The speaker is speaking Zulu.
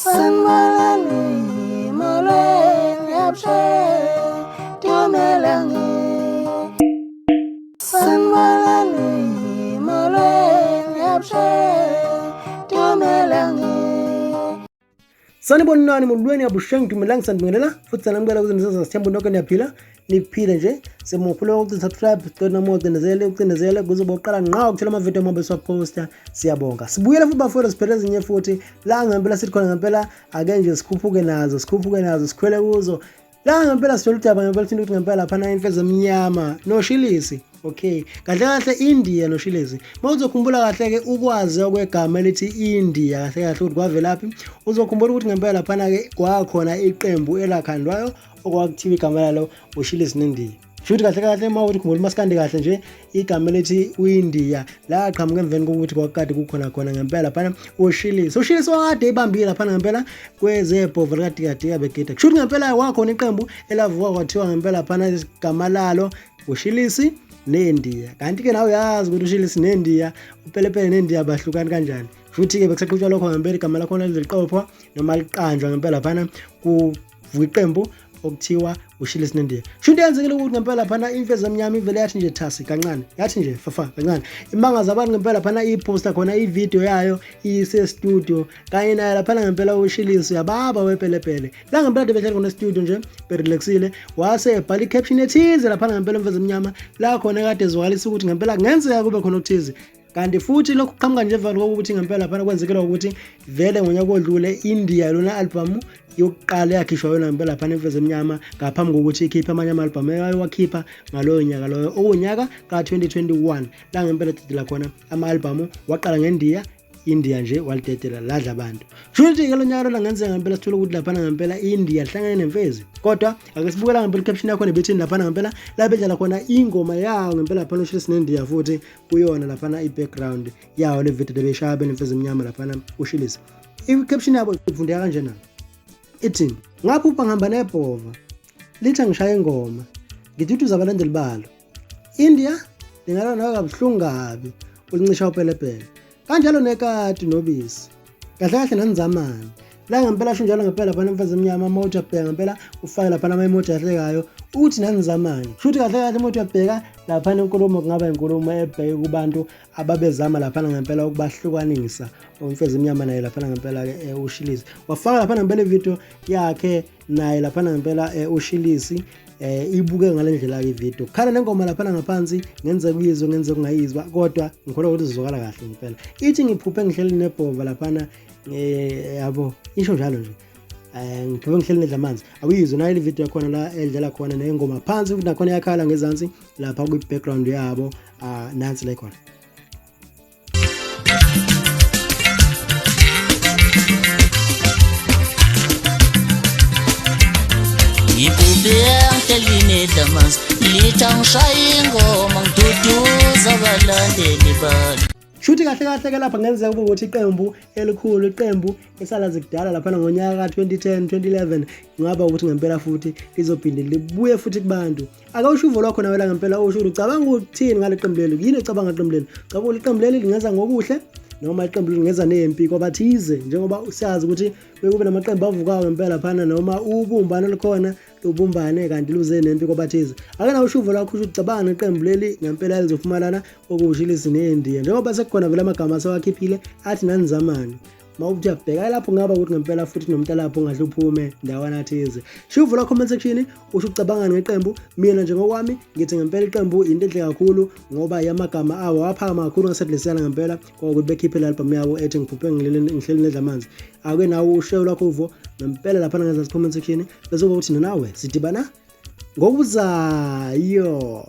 Sanibonani, molweni, abusheni, dumelang. Sanibonani, molweni, abusheni, dumelang. Sanibonani molweni abusheng dumelang sanibingelela futhi sanamukela kuze nisenza sithembu nonke niyaphila niphile nje simukhuleka ukuthi subscribe cela noma ucindezele ucindezele kuze boqala nqa ukuthola amavidiyo uma besiwaphosta siyabonga sibuyele futhi bafowethu siphethe ezinye futhi la ngempela sithi khona ngempela ake nje sikhuphuke nazo sikhuphuke nazo sikhwele kuzo la ngempela sithola udaba ngempela thinta ukuthi ngempela laphana imfezi emnyama noshilisi okay kahle kahle India noshilisi uma uzokhumbula kahle ke ukwazi okwegama elithi India kahle kahle ukuthi kwavelaphi uzokhumbula ukuthi ngempela laphana ke kwakhona iqembu elakhandwayo okwakuthiwa igama lalo ushilisi nendiya Shuthi kahle kahle uma uthi khumbula umaskandi kahle nje igama elithi uIndia laqhamuka emveni kokuthi kwakade kukhona khona ngempela laphana uShilisi. UShilisi wakade ibambile laphana ngempela kwezebhova likadikadika begida. Kushuthi ngempela kwakhona iqembu elavuka kwathiwa ngempela laphana igama lalo uShilisi neNdiya. Kanti ke nawe uyazi ukuthi uShilisi neNdiya upelepele neNdiya bahlukani kanjani. Futhi ke bekusaqhutshwa lokho ngempela igama lakhona lizoqophwa noma liqanjwa ngempela laphana kuvuka iqembu okuthiwa ushile sinendiya sho into eyenzekile ukuthi ngempela laphana imfezi emnyama ivele yathi nje thasi kancane yathi nje fafa kancane imangaza abantu ngempela laphana iphosta khona ividiyo yayo ise-studio kanye naye laphana ngempela ushilisi uyababa wepelepele la ngempela de behleli khona e-studio nje berelaxile wase ebhala i-caption ethize laphana ngempela imfezi emnyama la khona kade ezwakalisa ukuthi ngempela kungenzeka kube khona okuthize Kanti futhi lokhu kuqhamuka nje emva kokuthi ngempela laphana kwenzekelwa ukuthi vele ngonyaka odlule India lona album yokuqala eyakhishwa yona ngempela laphana imfezi emnyama ngaphambi kokuthi ikhiphe amanye ama-album eyayiwakhipha ngaloyo nyaka loyo okuwunyaka ka-2021 la ngempela dedela khona ama-albhamu waqala ngendiya India nje walidedela ladla abantu. Shuthi ke lo nyaka lona ngenzeka ngempela sithole ukuthi laphana ngempela India lihlangene nemfezi. Kodwa ake sibukela ngempela caption yakho nebethini laphana ngempela la bedlala khona ingoma yawo ngempela laphana ushisa nendiya futhi kuyona laphana i-background yawo le video lebeshaya benemfezi emnyama laphana ushilisa i-caption yabo ifundeka kanjena ithi ngaphupha ngihamba nebhova lithi angishaye ingoma ngiduduza abalandeli balo India lingala nawe kabuhlungu kabi ulincisha upelepele kanjalo nekati nobisi kahle kahle nanizamani la ngempela sho njalo ngempela laphana mfazi emnyama uma uthi uyabheka ngempela ufake laphana ama-emoji ahlekayo uthi nanizamani shuthi kahle kahle uma uthi uyabheka laphana inkulumo kungaba inkulumo ebheke kubantu ababezama laphana ngempela ukubahlukanisa umfezi emnyama naye laphana ngempela-ke ushilisi wafaka laphana ngempela ividiyo yakhe naye laphana ngempela ushilisi ibuke ngale ndlela ke ivideo khala nengoma laphana ngaphansi ngenze kuyizwe ngenze kungayizwa kodwa ngikholwa ukuthi izozwakala kahle ngempela ithi ngiphuphe ngihleli nebhova laphana yabo isho njalo nje ngiphuphe ngihleli nedla amanzi awuyizwe nayo le video yakhona la edlala khona nengoma phansi futhi nakhona iyakhala ngezansi lapha kwi-background yabo nansi la khona. Ngibhubhe ngihleli nedlamanzi lithi angishaye ingoma ngiduduza abalandeli balo. Shuthi kahle kahle ke lapha kungenzeka kube ukuthi iqembu elikhulu iqembu esalazi kudala laphana ngonyaka ka-2010 2011 kungaba ukuthi ngempela futhi lizophinde libuye futhi kubantu. Ake usho uvo lwakho nawe la ngempela usho ukuthi ucabanga ukuthini ngale qembu leli yini ocabanga ngeqembu leli ucabanga ukuthi iqembu leli lingeza ngokuhle noma iqembu lingeza nempi kwabathize njengoba siyazi ukuthi bekube namaqembu avukayo ngempela phana noma ubumbano lukhona lubumbane kanti luze nempi kwabathize ake nawe usho uvo lwakho usho ukuthi ucabanga ngeqembu leli ngempela lizofumalana okuwushilisi nendiya njengoba sekukhona vele amagama asewakhiphile athi nanizamani Mawuthi uyabheka lapho ngaba ukuthi ngempela futhi nomntalapho ongahle uphume ndawana thize. Shiya uvula comment section usho ucabangani ngeqembu. Mina nje ngokwami ngithi ngempela iqembu into enhle kakhulu ngoba yamagama awo aphakama kakhulu ngasedlesiyana ngempela kwakuthi bekhiphe le album yabo ethi ngiphuphe ngihleli nedla amanzi. Ake nawe ushiye lwakho uvo ngempela lapha ngezansi comment section bese kuba ukuthi nawe sidibana ngokuzayo.